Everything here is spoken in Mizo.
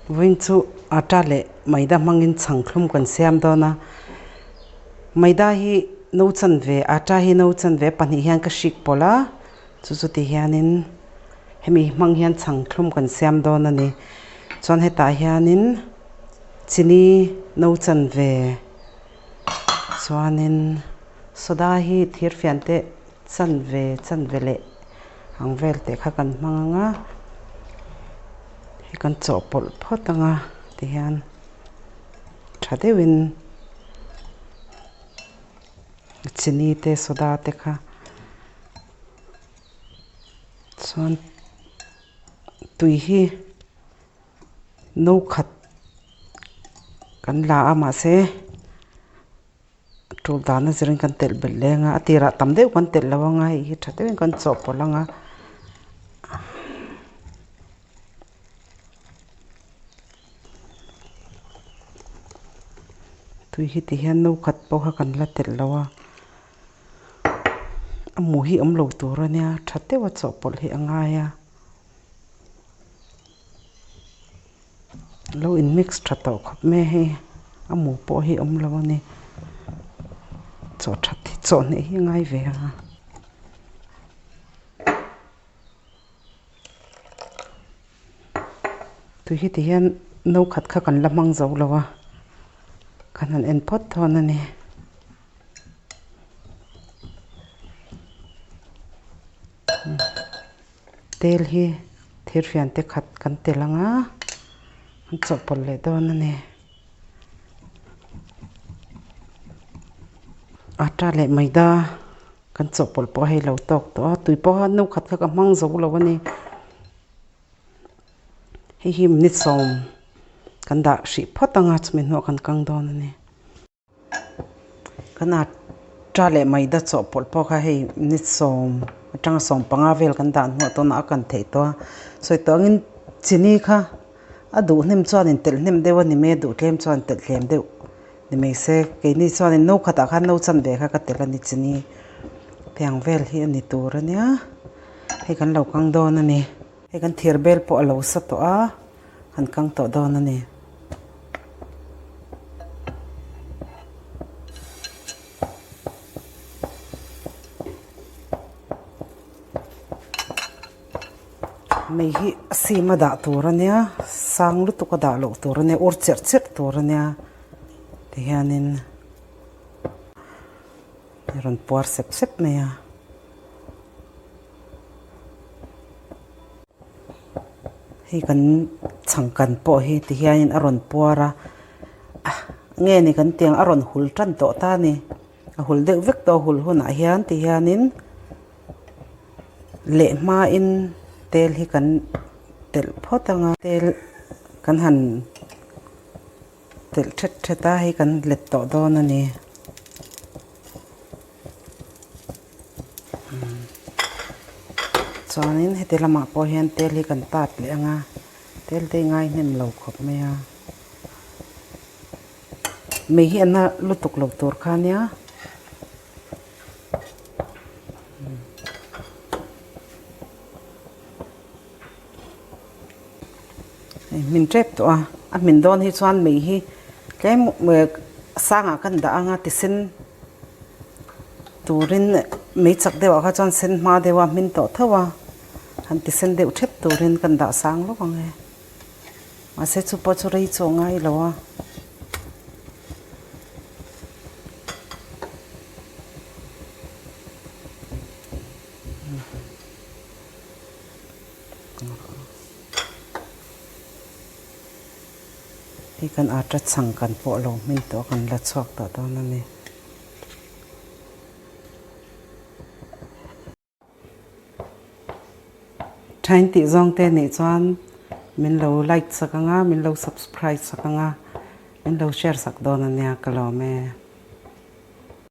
Vawiin chu atta leh maida hmangin chhang thlum kan siam dawn a. Maida hi no chanve, atta hi no chanve pahnih hian ka hrik pawlh a, chu chu ti hianin hemi hmang hian chhang thlum kan siam dawn a ni. Chuan hetah hianin chini no chanve chuanin soda hi thirfian te chanve chanve leh ang vel teh kha kan hmang ang a, hei kan chawhpawlh phawt ang a tihian tha deuhin chini te soda te kha chuan tui hi no khat kan la a mahse. Tul dana zirin kan telh belh leng a, a tirah tam deuh kan telh lo anga hei hi tha deuhin kan chawhpawlh anga. Tui hi ti hian no khat pawh kha kan la telh lo a, a mu hi awm lo tur a nia tha deuha chawhpawlh hi a ngai a. Lo in mix tha tawh khawp mai a hei a mu pawh hi awm lo a ni chaw that hi chawhne hi a ngai ve a tui hi ti hian no khat kha kan la hmang zo lo a kan han en phawt dawn a ni. Tel hi thirfian te khat kan tel ang a, an chawhpawlh leh dawn a ni. Atta leh maida kan chawhpawlh pawh hei lo tawk tawh a, tui pawha no khat kha ka hmang zo lo a ni. Hei hi minute sawm kan dah hrih phawt ang a, chumi hnuah kan kang dawn a ni. Kan atta leh maida chawhpawlh pawh kha hei minute sawm atanga sawm panga vel kan dah hnuah tawnah a kan theih tawh a sawi tawh angin chini kha a duh hnem chuanin telh hnem deuh a ni mai a duh tlem chuan telh hlem deuh ni mai se keini chuanin no khatah khan no chanve kha ka telh a ni chini tiang vel hi a ni tur a nia hei kan lo kang dawn a ni hei kan thir bel pawh a lo sa tawh a han kang tawh dawn a ni. Mei hi a sim a dah tur a nia sang lutuk a dah loh tur a nia ur cherh cherh tur a nia tihianin a rawn puar sep sep mai a. Hei kan chhangkan pawh hi ti hianin a rawn puar a nge ni kan tiang a rawn hul tan tawh ta a ni a hul deuh vek tawh a hul hunah hian ti hianin leh hmain tel hi kan telh phawt ang a tel kan han telh thet thet a hei kan let tawh dawn a ni. Chuanin heti lamah pawh hian tel hi kan tat leh ang a, tel te hi ngai hnem lo khawp mai a. Mei hi a na lutuk lo tur kha nia. Hei hmin tep tawh a, a hmin dawn hi chuan mei hi tlem sangah kan dah ang a tisen turin mei chak deuhah kha chuan sen hma deuha hmin tawh tho a, han tisen deuh thep turin kan dah sang lawk ang e. Mahse chu pawh chu rei chu a ngai lo a. Hei kan atta chhang kan pawh lo hmin tawh a kan la chhuak tawh dawn a ni. Thain tih zawng te nih chuan min lo like sak ang a, min lo subscribe sak ang a, min lo share sak dawn a nia ka lawm e.